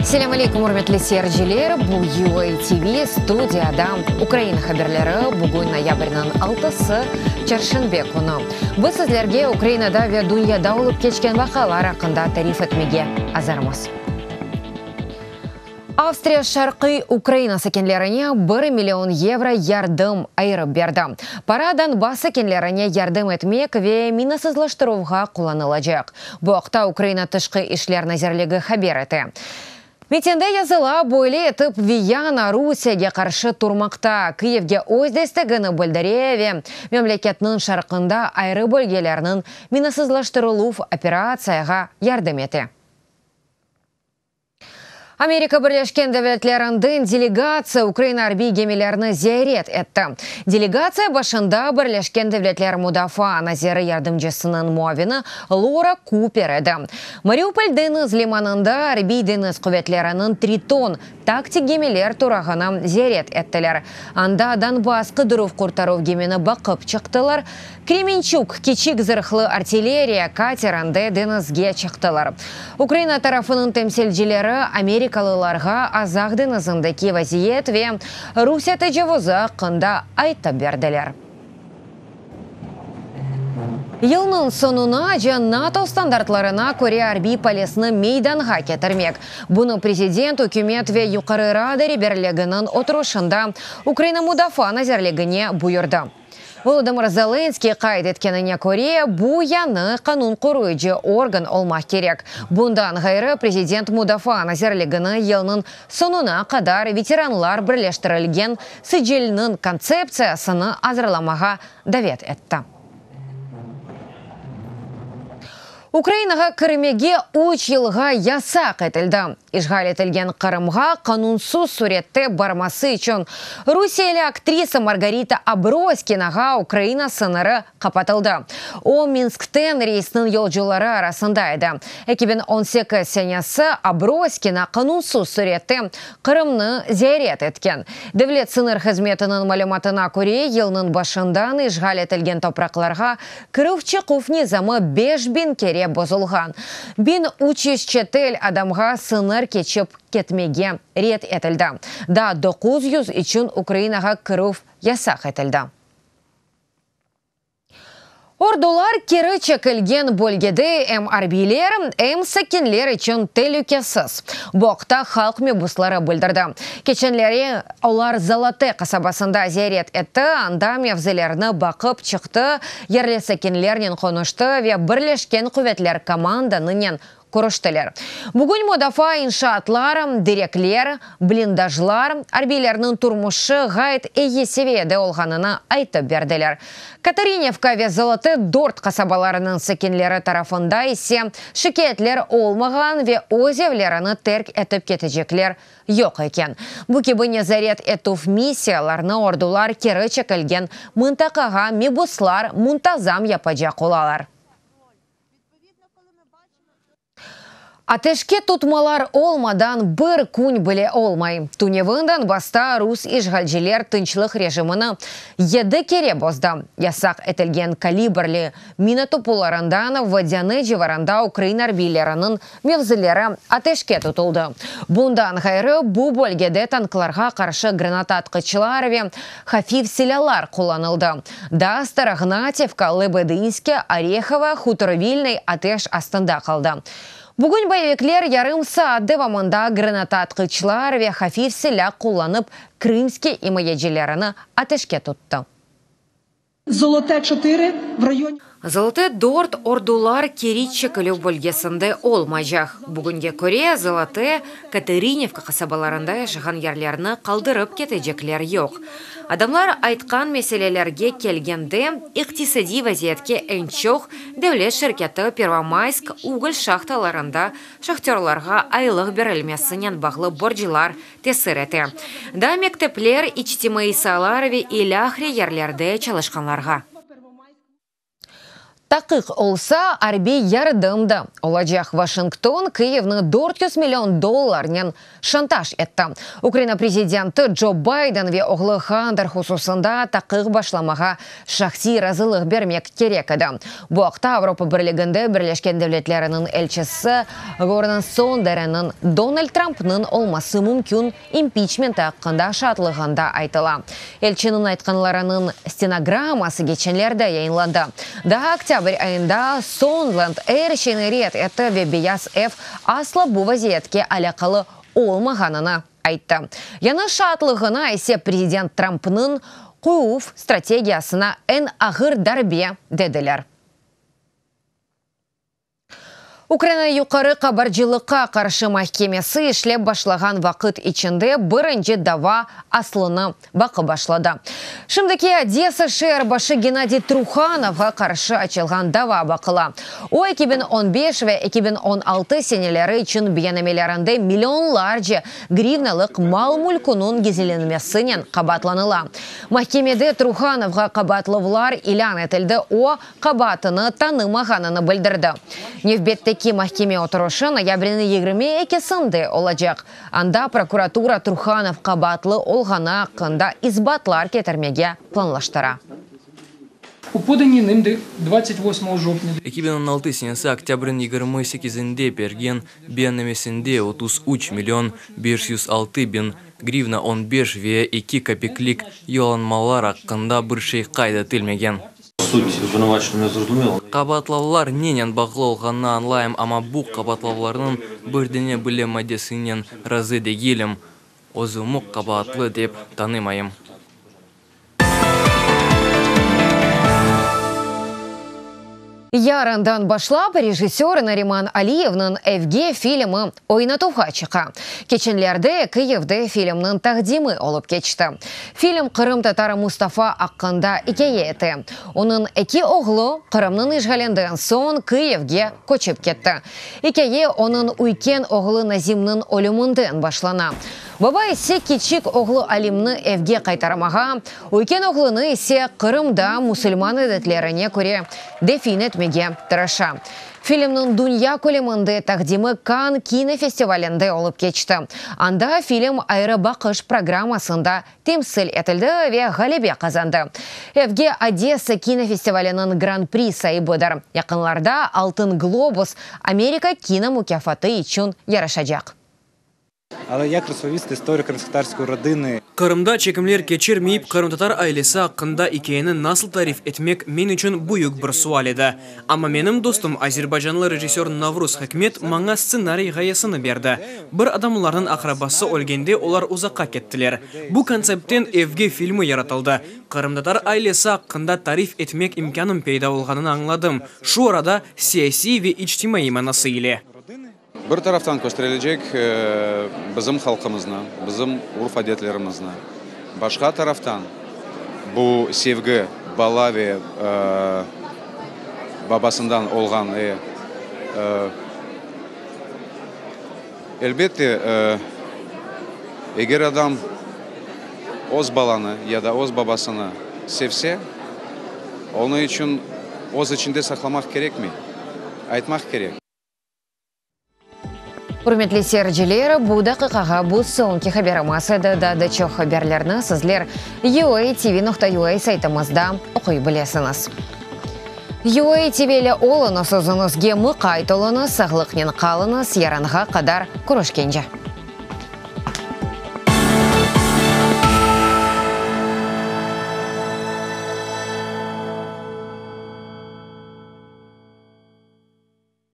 Selâm aleyküm, ürmetli seyirciler! Bu UA TV, studiyada Ukraina haberleri, bugün noyabrniñ altısı, çarşenbe künü. Biz sizlerge Ukrainada ve dünyada olıp keçken vaqialar aqqında tarif etmege azırmız. Avstriya şarqiy Ukraina sakinlerine bir million yevro yardım ayırıp berdi. Para Donbass sakinlerine yardım etmek ve minasızlaştıruvğa qullanılacaq. Bu aqta Ukraina Tışqı işler nazirligi haber ete. Metinde yazıla, Böyle etip Viyana Rusiyege qarşı turmaqta, Kıyivge öz destegini bildire ve memleketniñ şarqında ayrı bölgelerniñ minasızlaştırıluv operatsiyağa yardım ete. Amerika Birleşken Devletlerinden delegatsiya Ukraina arbiy gemilerini ziyaret etti. Delegatsiya başında Birleşken Devletler mudafaa naziri yardımcısınıñ muavini Lora Kuper edi. Mariupol deñiz limanında Arbiy deñiz quvetleriniñ Triton taktik gemiler turağını ziyaret ettiler. Anda Donbass qıdıruv-qurtaruv gemini baqıp çıqtılar, Kremençug kiçik zırhlı artilleriya katerinde deñizge çıqtılar. Ukraina tarafınıñ temsilcileri amerikalılarğa Azaq deñizindeki vaziyet ve Rusiye tecavuzı aqqında aytıp berdiler. Yılnıñ soñunace NATO standartlarına köre arbiy polisni meydanğa ketirmek. Bunı prezident, ükümet ve Yuqarı Rada reberliginiñ oturışında Ukraina Mudafaa nazirligine buyurdı. Volodımır Zelenskıy qayd etkenine köre, bu yañı qanun qoruyıcı organ olmaq kerek. Bundan ğayrı, prezident Mudafaa nazirligini yılnıñ soñuna qadar veteranlar birleştirilgen sicilniñ kontseptsiyasını azırlamağa davet etti. Ukrainağa kirmege üç yılğa yasaq etildi. İşğal etilgen Qırımğa qanunsız sürette barması içün rusiyeli aktrisa Margarita Abroskinağa Ukraina sıñırı qapatıldı. O, Minskten reysniñ yolcuları arasında edi. 2018 senesi Abroskina qanunsız sürette Qırımnı ziyaret etken. Devlet sıñır hızmetiniñ malümatına köre, yılnıñ başından işğal etilgen topraqlarğa Kirüv-çıquv nizamı 5000 kere bozulğan. 1300 çetel adamğa sıñır keçip ketmege red etildi. Daa 900 içün Ukrainağa kirüv yasaq etildi. Ordular keri çekilgen bölgede em arbiyler, em sakinler içün telükesiz. Bu aqta halq mebusları bildirdi. Keçenleri olar Zolote qasabasında ziyaret etti, anda mevzilerni baqıp çıqtı, yerli sakinlernen qonuştı ve Birleşken quvetler komandanınen körüştiler. Bugün mudafaa inşaatlar, direkler, blindajlar, arbiylerniñ turmuşı ğayet eyi seviyede olğanını aytıp berdiler. Katerinivka ve Zolote Dort qasabalarınıñ sakinleri tarafında ise şikâyetler olmağan ve öz evlerini terk etip ketecekler yoq eken. Bu kibi nezaret etüv missiyalarını ordular keri çekilgen mıntaqağa mebuslar muntazam yapacaq olalar. Ateşke tutmalar olmadan bir kün bile olmay. Tünevin Donbassta rus işğalciler tınçlıq rejimini yedi kere bozdı. Yasaq etilgen kalibrli mina topularından Vodâne civarında ukrain arbiyleriniñ mevzileri ateşke tutuldı. Bundan ğayrı, bu bölgede tanklarğa qarşı granata atqıçlar ve hafif silâlar qullanıldı. Daa Starognativka, Lebedınske, Orehovo, Hutor Vilnıy ateş astında qaldı. Bugün boyevikler yarım saat devamında granata atqıçlar ve hafif silâ qullanıp Krımskiy imayecilerini ateşke tuttı. Zolote çotırı v rayone. Zolote dört ordular keri çekilüv bölgesinde olmaycaq. Bugünge köre, Zolote, Katerinivka qasabalarında yaşağan yerlerni qaldırıp ketecekler yoq. Adamlar aytqan meselelerge kelgende, iqtisadiy vaziyetke eñ çoq devlet şirketi Pervomaysk ugol şahtalarında şahtörlarğa aylıq berilmesinen bağlı borclar tesir ete. Daa mektepler, içtimaiy saalar ve ilâhre yerlerde çalışqanlarğa. Taqiq olsa, arbiy yardım da olacaq. Washington Kyivni 400 million dollarnen şantaj etti. Ukraina prezidenti Joe Biden ve oğlu Hunter hususında taqiq başlamağa şahsiy razılıq bermek kerek edi. Bu aqta Avropa Birliginde Birleşken Devletleriniñ elçisi Gordon Sondereniñ Donald Trumpnıñ olması mümkün impiçmenti aqqında şaatlığında aytıla. Elçiniñ aytqanlarınıñ stenogramması keçenlerde yayınlandı. Daa oktâbr ayında Sondland er şeyni red etti ve Beyaz Ev asla bu vaziyetke alâqalı olmağanını ayttı. Yañı şaatlığına ise prezident Trumpnıñ quv strategiyasına eñ ağır darbe dediler. Ukraina Yuqarı qabarcılıqqa qarşı mahkemesi işlep başlağan vaqıt içinde birinci dava aslını baqıp başladı. Şimdiki Odesa şeer başı Gennadiy Truhanovğa qarşı açılğan dava baqıla. O, 2015 ve 2016 seneleri içün beyannamelerinde millionlarca grivnalıq mal-mülküniñ gizlilenmesinen qabaatlanıla. Mahkemede Truhanovğa qabaatlavlar ilân etildi, o, qabaatını tanımağanını bildirdi. Nevbetteki mahkeme oturışı noyabrniñ 22-sinde olacaq. Anda prokuratura Truhanov qabaatlı olğanı aqqında isbatlar ketirmege planlaştıra. U podanій ним 28 жовтня 2016 senesi oktâbrniñ 28-inde bergen beyannamesinde 33 million 506 biñ grivna 15 ve 2 kapiklik yollanmalar aqqında bir şey qayd etilmegen. Sut zvınuvачення зрозуміло. Qabaatlavlar nenen bağlı olğanını añlayım, amma bu qabaatlavlarnıñ bir dane bile maddesinen razı degilim. Özümi qabaatlı dep tanımayım. Yarından başlap rejissör Nariman Aliyevniñ Evge filmi oynatuvğa çıqa. Keçenlerde Kiyevde filmniñ taqdimi olıp keçti. Film qırımtatarı Mustafa aqqında ikâye ete. Onıñ eki oğlu Qırımnıñ işğalinden soñ Kiyevge köçip ketti. İkâye onıñ üyken oğlu Nazimniñ ölüminden başlana. Baba ise kiçik oğlu Alimni evge qaytarmağa, üyken oğlunı ise Qırımda musulman adetlerine köre defin etmege tırışa. Filmniñ dünya köleminde taqdimi Kann kinofestivalinde olıp keçti. Anda film Ayrı baqış programmasında temsil etildi ve ğalebe qazandı. Evge Odessa kinofestivaliniñ Gran-pri saibidir. Yaqınlarda Altın globus Amerika kino mukâfatı içün yarışacaq. Але як розповісти історію кримськотатарської родини? Qırımda çekimler keçirmeyip, qırımtatar ailesi aqqında ikâyeni nasıl tarif etmek men içün büyük bir sual edi. Amma menim dostum, azerbaycanlı rejissör Navruz Hikmet maña stsenariy ğayesini berdi. Bir adamlarnıñ aqrabası ölgende olar uzaqqa kettiler. Bu kontseptten Evge filmi yaratıldı. Qırımtatar ailesi aqqında tarif etmek imkânım peyda olğanını añladım, şu arada siyasiy ve içtimaiy manası ile. Bir taraftan kösterilecek bizim halqımıznı, bizim urf-adetlerimizni, başqa taraftan bu sevgi bala ve babasından olğan, elbette, eger adam öz balanı ya da öz babasını sevse, onıñ içün öz içinde saqlamaq kerekmey, aytmaq kerek. Ürmetli seyirciler, bu daqiqağa bu soñki haberimiz edi. Daa da çoq haberlerni sizler UATV.UA saytımızda oquy bilesiñiz. UATV ile oluñız, özüñizge muqayt oluñız, sağlıqnen qalıñız, yarınğa qadar körüşkence.